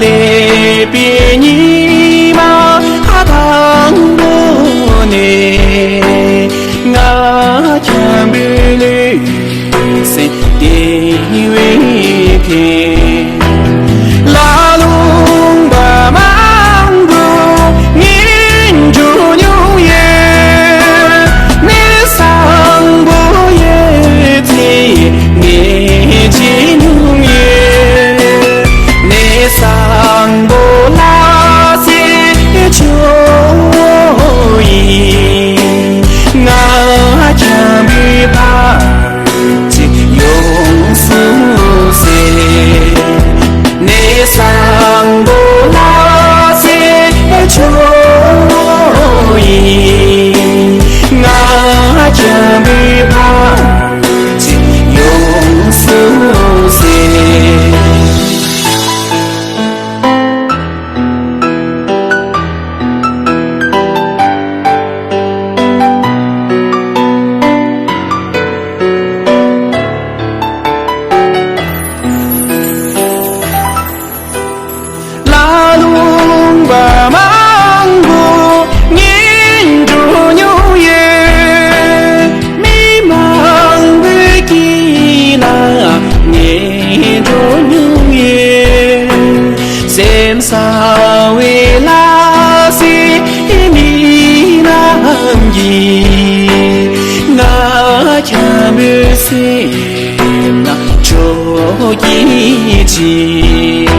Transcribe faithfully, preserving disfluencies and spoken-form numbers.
ལེགས་པའི་ཉི་མ་དང་པོ་ནས་ང་འཁྱམས་པའི་ལུས་སེམས་བདེ་བའི་ཁྱིམ། ལ་ལུང་པ་མང་པོ་ངས་འགྲོ་མྱོང་ཡོད། གནས་བཟང་པོ་ཡོད་ཚེ་ངས་མཇལ་མྱོང་ཡོད། གནས་བཟང་པོ་ལ་སྲིད་ཆོས་ཡིན། ང་འཁྱམས་པའི་བར་ཅིག་ཡོངས་སུ་ཟད། གནས་བཟང་པོ་ལ་སྲིད་ཆོས་ཡིན། ང་འཁྱམས་པའི་བར་ཅིག་ཡོངས་སུ་ཟད། ལ་ལུང་པ་མང་པོ་ངས་འགྲོ་མྱོང་ཡོད། མི་མང་པོའི་དཀྱིལ་ལ་ངས་འགྲོ་མྱོང་ཡོད། སེམས་གསང་བའི་ལ་སྲིད་མི་རྣམས་ཀྱིས་ང་འཁྱམས་པའི་སེམས་ལ་ཁྱོད་ཀྱིས་དྲིས།